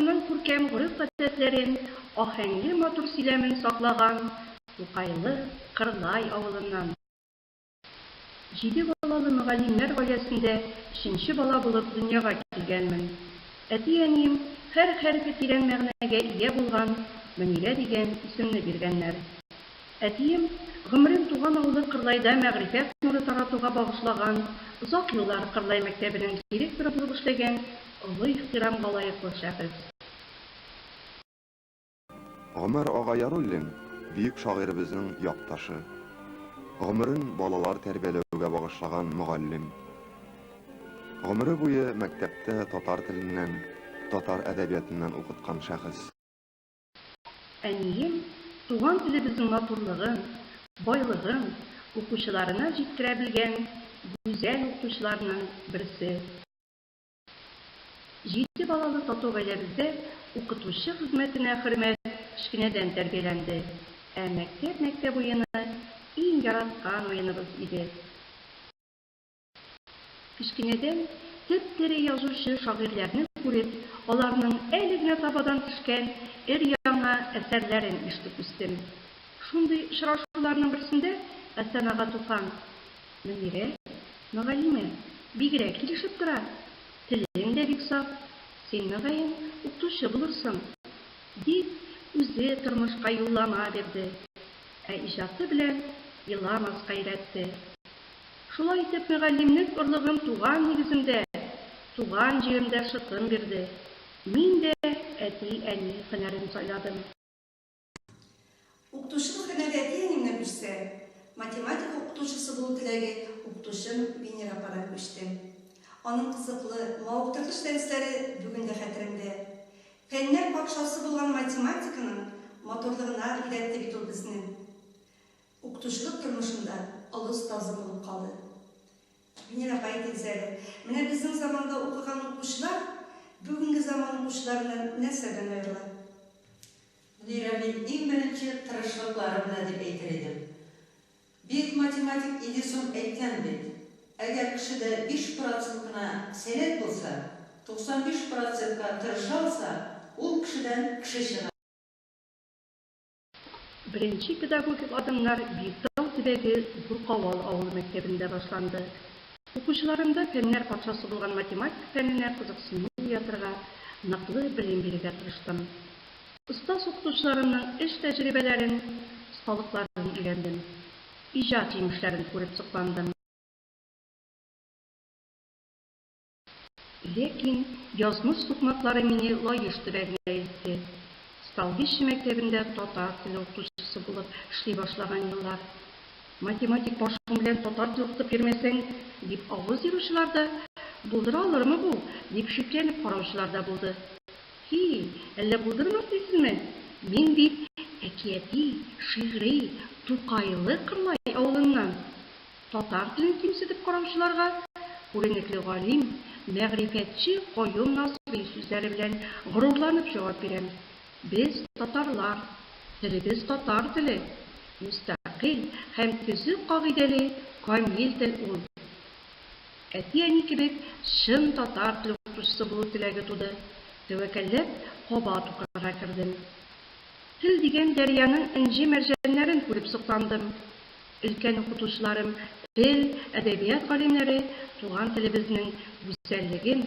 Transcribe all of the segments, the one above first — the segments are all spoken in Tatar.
Халкымның күркәм гореф-гадәтләрен, аһәңле матур сөйләмен саклаган Тукайлы Кырлай авылыннан. Җиде балалы мөгаллимнәр гаиләсендә өченче бала булып дөньяга килгәнмен. Әти-әнием һәр хәрефе тирән мәгънәгә ия булган Мөнирә дигән исемне биргәннәр. Әтием, гомерен туган авылы Кырлайда мәгърифәт нуры таратуга багышлаган, озак еллар Кырлай мәктәбенең директоры булып эшләгән олы ихтирамга лаеклы шәхес. Гомәр ага Яруллин, бөек шагыйребезнең якташы. Гомерен балалар тәрбияләүгә багышлаган мөгаллим. Гомере буе мәктәптә татар теленнән, татар әдәбиятыннан укыткан шәхес. Әнием туган телебезнең матурлыгын, байлыгын укучыларына җиткерә белгән гүзәл укытучыларның берсе. Җиде балалы тату гаиләбездә укытучы хезмәтенә хөрмәт кечкенәдән тәрбияләнде, ә мәктәп-мәктәп уены иң яраткан уеныбыз иде. Кечкенәдән теп-тере язучы шагыйрьләрне күреп, аларның әле генә табадан төшкән өр-яңа әсәрләрен ишетеп үстем. Шундый очрашуларның берсендә Хәсән ага Туфан, Мөнирә, мөгаллимә, бигрәк килешеп тора. Телең дә бик саф. Син, мөгаен, укытучы булырсың. Дип, үзе тормышка юллама бирде. Ә иҗаты белән еламаска өйрәтте. Шулай итеп, мөгаллимлек орлыгын туган нигеземдә, туган җиремдә шытым бирде. Мин дә әти-әни һөнәрен сайладым. Укытучылык һөнәре әти-әниемнән күчсә, математика укытучысы булу теләге укытучым Венера ападан күчте. Аның кызыклы, мавыктыргыч дәресләре бүген дә хәтеремдә. Фәннәр патшасы булган математиканың матурлыгына өйрәтте бит ул безне. Укытучылык тормышында олы остазым булып калды. Венера апа, әйтегез әле, менә безнең заманда укыган укучылар бүгенге заман укучыларыннан нәрсә белән аерыла? Мөнирә, мин иң беренче тырышлыклары белән дип әйтер идем. Бөек математик Эдисон әйткән бит, әгәр кешедә 5 процент кына сәләт булса, 95 процентка тырыша алса, ул кешедән кеше чыга. Беренче педагогик адымнар Биектау төбәге Зур Кавал авылы мәктәбендә башланды. Укучыларымда фәннәр патшасы булган математика фәненә кызыксыну уятырга, ныклы белем бирергә тырыштым. Остаз укытучыларымның эш тәҗрибәләрен, осталыкларын өйрәндем. Иҗат җимешләрен күреп сокландым. Ләкин язмыш сукмаклары мине Лаеш төбәгенә илтте. Столбище мәктәбендә татар теле укытучысы булып эшли башлаган еллар. Математик башың белән татар теле укытып йөрмәсәң, дип авыз еручылар да, булдыра алырмы бу, дип шикләнеп караучылар да булды. Һи, әллә булдырмас дисезме? Мин бит әкияти, шигъри, Тукайлы Кырлай авылыннан. Татар телен кимсетеп караучыларга күренекле галим, мәгърифәтче Каюм Насыйри сүзләре белән горурланып җавап бирәм, Без, татарлар, телебез татар теле, мөстәкыйль һәм төзек кагыйдәле камил тел ул. Әти-әни кебек чын татар теле укытучысы булу теләге туды, тәвәккәлләп кабат укырга кердем. Тел дигән дәрьяның энҗе-мәрҗәннәрен күреп сокландым. Өлкән укытучыларым, тел, әдәбият галимнәре туган телебезнең гүзәллеген,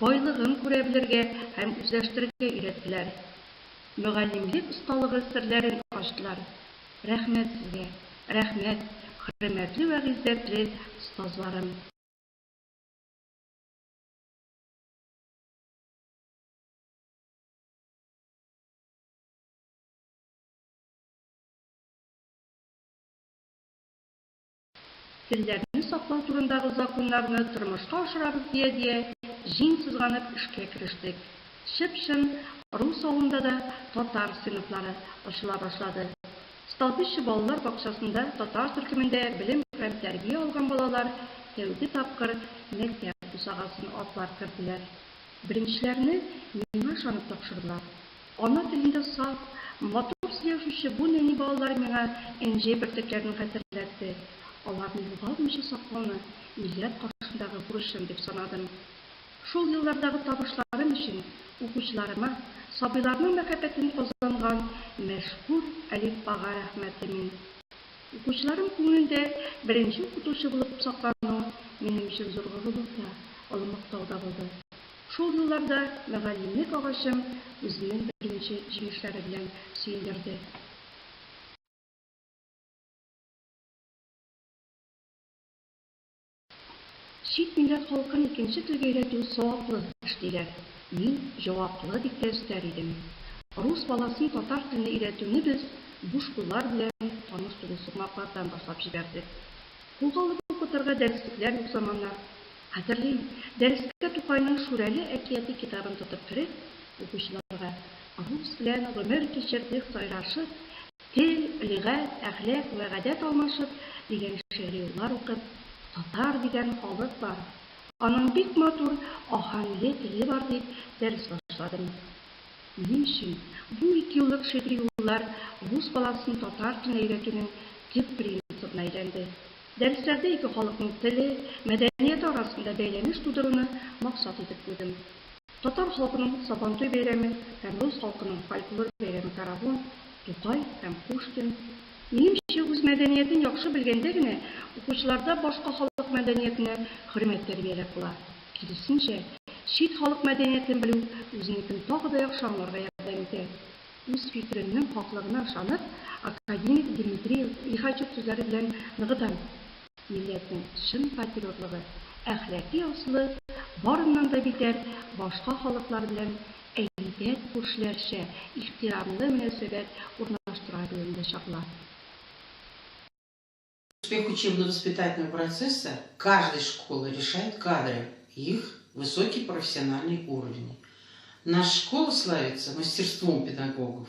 байлыгын күрә белергә һәм үзләштерергә өйрәттеләр. Мөгаллимлек осталыгы серләрен ачтылар. Рәхмәт сезгә, рәхмәт, хөрмәтле вә гыйззәтле остазларым! Телләрне саклау турындагы законнарны тормышка ашырабыз дия-дия, җиң сызганып эшкә керештек. Чып-чын рус авылында да татар сыйныфлары ачыла башлады. Столбище балалар бакчасында татар төркемендә белем һәм тәрбия алган балалар тәүге тапкыр мәктәп бусагасын атлап керделәр. Беренчеләрне миңа ышанып тапшырдылар. Ана телендә саф, матур сөйләшүче бу нәни балалар миңа энҗе бөртекләрен хәтерләтте. Аларны югалтмыйча саклауны милләт каршындагы бурычым дип санадым. Шул еллардагы табышларым. өчен укучыларыма, сабыйларның мәхәббәтен казанган мәшһүр Әлифбага рәхмәтле мин. Укучыларым күңелендә беренче укытучы булып саклану минем өчен зур горурлык та, олы мактау да булды. Шул елларда мөгаллимлек агачым үзенең беренче җимешләре белән сөендерде. Чит милләт халкын икенче телгә өйрәтү саваплы эш, диләр. Мин җаваплы дип тә өстәр идем. Рус баласын татар теленә өйрәтүне без буш куллар белән таныш түгел сукмаклардан башлап җибәрдек. Кулга алып укытырга дәреслекләр юк заманнар. Хәтерлим, дәрескә Тукайның Шүрәле әкияте китабын тотып кереп, укучыларга Рус белән гомер кичердек сайрашып, Тел, лөгать, әхлак вә гадәт алмашып, дигән шигъри юллар укып, татар дигән халык бар, аның бик матур, аһәңле теле бар дип дәрес башладым. Минем өчен бу икеюллык шигъри юллар рус баласын татар теленә өйрәтүнең төп принцибына әйләнде. Дәресләрдә ике халыкның теле, мәдәнияте арасында бәйләнеш тудыруны максат итеп куйдым. Татар халкының Сабантуй бәйрәме һәм рус халкының фольклор бәйрәме Каравон, Тукай һәм Пушкин. Минемчә, үз мәдәниятен яхшы белгәндә генә укучыларда башка халык мәдәниятенә хөрмәт тәрбияләп була. Киресенчә, чит халык мәдәниятен белү үзенекен тагы да яхшы аңларга ярдәм итә. Үз фикеремнең хаклыгына ышанып, академик Дмитрий Лихачев сүзләре белән ныгытам, Милләтнең чын патриотлыгы, әхлаки асылы барыннан да битәр башка халыклар белән әйбәт күршеләрчә ихтирамлы мөнәсәбәт урнаштыра белүендә чагыла. Успех учебно-воспитательного процесса каждой школы решают кадры, их высокий профессиональный уровень. Наша школа славится мастерством педагогов.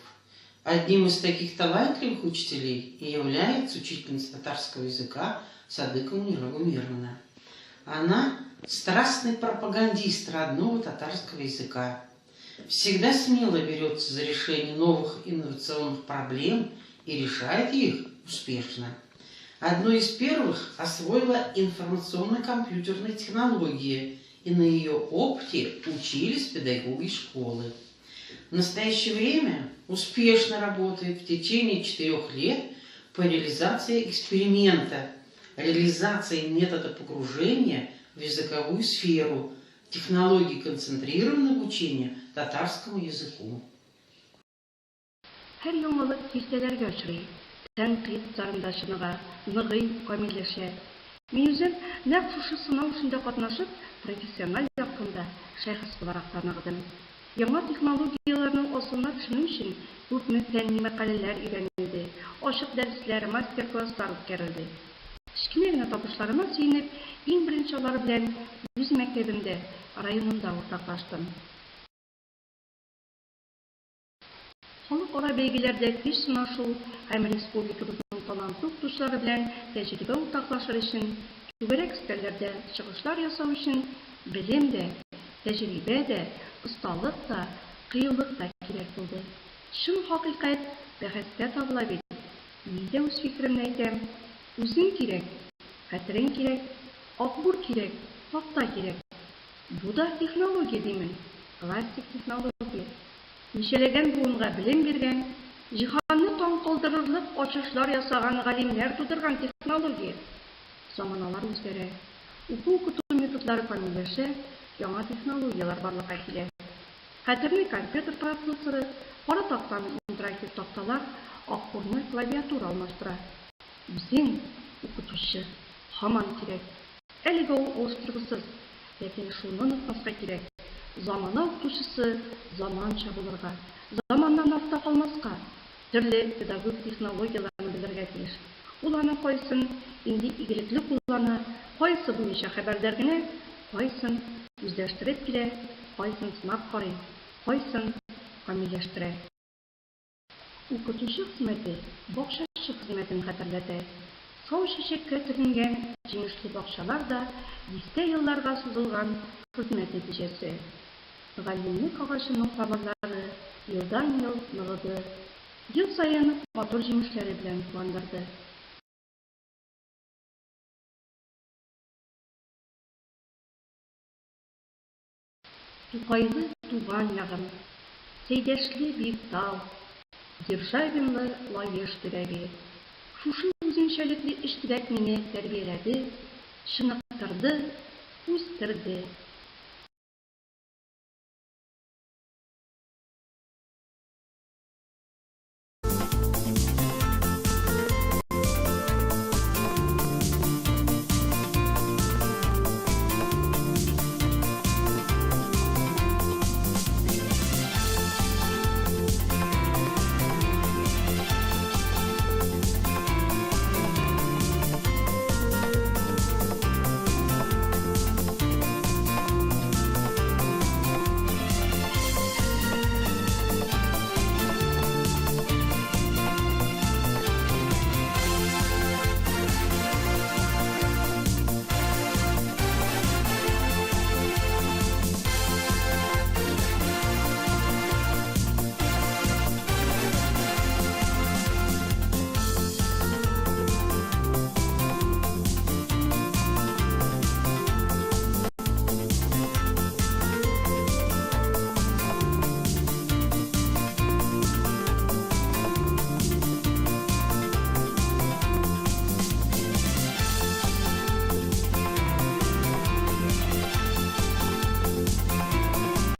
Одним из таких талантливых учителей и является учительница татарского языка Садыкова Мунира Гумеровна. Она страстный пропагандист родного татарского языка. Всегда смело берется за решение новых инновационных проблем и решает их успешно. Одной из первых освоила информационно-компьютерные технологии, и на ее опыте учились педагоги школы. В настоящее время успешно работает в течение 4 лет по реализации эксперимента, реализации метода погружения в языковую сферу, технологии концентрированного обучения татарскому языку. Һәр яңалык киртәләргә очрый, тәнкыйть утларында чыныга, ныгый, камилләшә. Мин үзем нәкъ шушы сынау эшендә катнашып, профессиональ яктан да, шәхес буларак та ныгыдым. Яңа технологияләрнең асылына төшенү өчен күпме фәнни мәкаләләр өйрәнелде, ачык дәресләр, мастер-класслар үткәрелде. Кечкенә генә табышларыма сөенеп, иң беренче алар белән үз мәктәбемдә, районымда уртаклаштым. Халыкара бәйгеләрдә көч сынашу һәм республикабызның талантлы укытучылары белән тәҗрибә уртаклашыр өчен, түгәрәк өстәлләрдә чыгышлар ясау өчен белем дә, тәҗрибә дә, осталык та, кыюлык та кирәк булды. Чын хакыйкать бәхәстә табыла бит. Мин дә үз фикеремне әйтәм. Үзең кирәк, хәтерең кирәк, акбур кирәк, такта кирәк. Бу да технология димен, классик технология. Ничәләгән буынга белем биргән, җиһанны таң калдырырлык ачышлар ясаган галимнәр тудырган технология. Заманалар үзгәрә, уку-укыту методлары камилләшә, яңа технологияләр барлыкка килә. Хәтерне компьютер процессоры, кара тактаны интерактив такталар, акбурны клавиатура алмаштыра. Үзең, укытучы, һаман кирәк. Әлегә ул алыштыргысыз, ләкин шуны онытмаска кирәк, замана укытучысы заманча булырга, заманнан артта калмаска, төрле педагогик технологияләрне белергә тиеш. Ул аның кайсын инде игелекле куллана, кайсы буенча хәбәрдар генә, кайсын үзләштереп килә, кайсын сынап карый, кайсын камилләштерә. Укытучы хезмәте бакчачы хезмәтен хәтерләтә. Сау чәчәккә төренгән җимешле бакчалар да дистә елларга сузылган хезмәт нәтиҗәсе. Мөгаллимлек агачының тамырлары елдан-ел ныгыды, ел саен матур җимешләре белән куандырды. Тукайлы туган ягым, Сәйдәшле Биектау, Державинлы Лаеш төбәге. Шушы үзенчәлекле өч төбәк мине тәрбияләде, чыныктырды, үстерде.